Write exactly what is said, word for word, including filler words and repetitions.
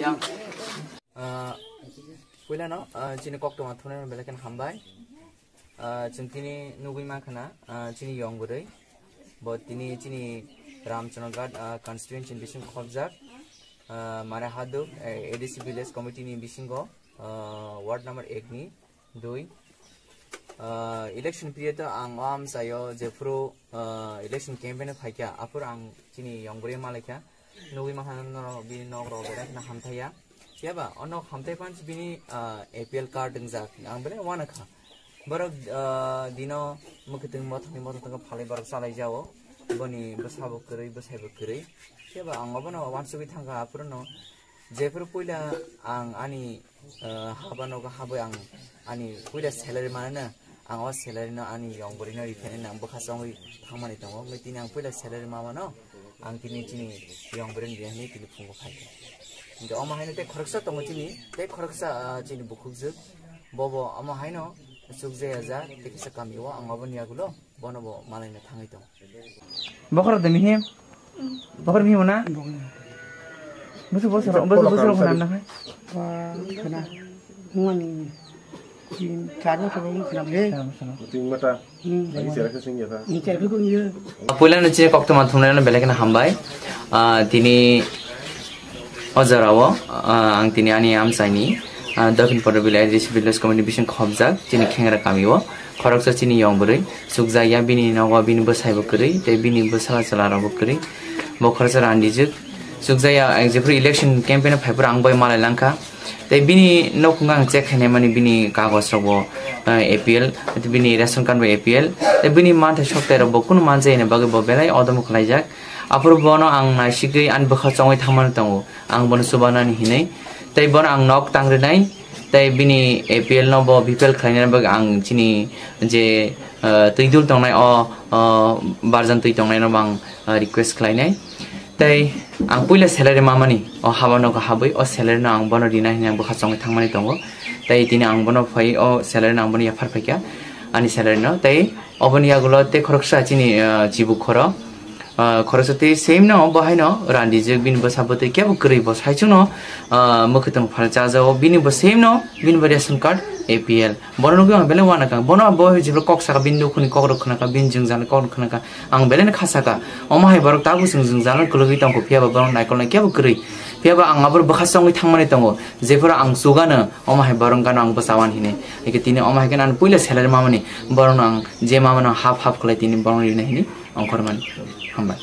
Ah, puilano, ah, chini koktwma thungnai belai kheno hambai. Ah, chwng tini nugwi mankha na, ah, chini yong bwrwi. Bo tini chini Ramchandraghat, ah, constituency ni bising khobjak. Ah, Mare Haduk, eh, A D C village committee ni bisingo, ah, ward number ek ni dui. Ah, election period o ang o amchaio jephuru, ah, election campaign o phaikha, aphuru ang chini yong bwrwi malaikha. Nugwi mankha norok bini nok rok belai kheno hamthaiya. Phiya ba o nok hamthai panch bini, ah, A P L card wngjak. Ang belai uanakha. Borok, ah, dino mwkhwtwng mothokni mothok tongkha phalwi borok chalai jao. Boni bwsabo kwrwi, bwsaibo kwrwi. Phiya ba ang obono uansugwi thangkha, aphuru no jephuru puila ang ani, ah, haba nogo habwi ang ani puila salary manana. Ang o salary no ani yong bwrwi no rithani nang bwkha chongwi thangmani tongo. Wngwi tini ang puila salary mamano ang tini chini yong bwrwi ni rihani tini phungo phaikha. Hingke omo haino tei khoroksa tongo chini, tei khoroksa, ah, chini bukhukjwk. Bobo omo haino chukjaya ja, tei kisa kami o ang obo ni yagulo bono bo malaina thangwi tongo. Bokhorok de mihi? Bokhorok mihi mona? Bokhorok. Busu bosu, busu bosu rok nam nakhai. Ba, khana. Ngani. Tin, char bokhorok khana le. Tin mata. Hmm. Ai sera khe sing ya ta. Ni char ko ye. Puila no chini koktwma thungnai no belai kheno hambai. Ah, tini o jorao, ah, ang tini ani amchaini, ah, Dakhin Porobili A D C Village Committee bising khobjak chini khengra kamio. Khoroksa chini yong bwrwi chukjak ya, bini nogo bini bwsaibo kwrwi tei bini bwsala chwla rokbo kwrwi. Bo khoroksa randijwk chukjak ya, ang jephuru election campaign o phaiphuru ang bai malai langkha. Tei bini nokhungo ang check khainai mani bini kagoj rokbo, eh, A P L, bini ration card bo A P L. Tei bini manthai soktai rokbo kunu manjai ni bagwi bo belai odom khlaijak. Aphuru bono ang naisigwi ani bwkha chongwi thangmani tongo. Ang bono chubanani hinwi. Tei bono ang nok tangrinai. Tei bini A P L no bo B P L khlainani bagwi ang chini je, eh, twi dul tongnai o, o barjan twi tongnai no bo ang, eh, request khlainai. Tei ang puila salary mamani o haba nogo habwi o salary no ang bono rina hinwi ang bwkha chongwi thangmani tongo. Tei tini ang bono phai o salary no ang bono yaphar phaikha ani salary no. Tei oboni yagulo tei khoroksa chini, ah, chibuk khoro, ah, khoroksa tei same no bo haino randijwk bini bwsa bwtwi kebo kwrwi bo saichung no, ah, mwkhwtwng phal chajao bini bo same no bini bo ration card A P L. Bono nugwi ang belai uanakha. Bono bo jephuru kok saka bini dukhuni kok rok khwnakha, bini jwngjal kok rok khwnakha. Ang belai no kha saka. Omo hai borok tabuk chwng jwngjal no kwlwgwi tongkho, phiya ba borok naikolnai kebo kwrwi. Phiya ba ang abo bwkha chongwi thangmani tongo. Jephuru ang chugano, omo hai borok gano ang bwchawan hini. Eke tini omo hai khe ani puila salary mamani. Borok no ang je mamano half half khlai tini borok rina hini ongkhormani. Hambai.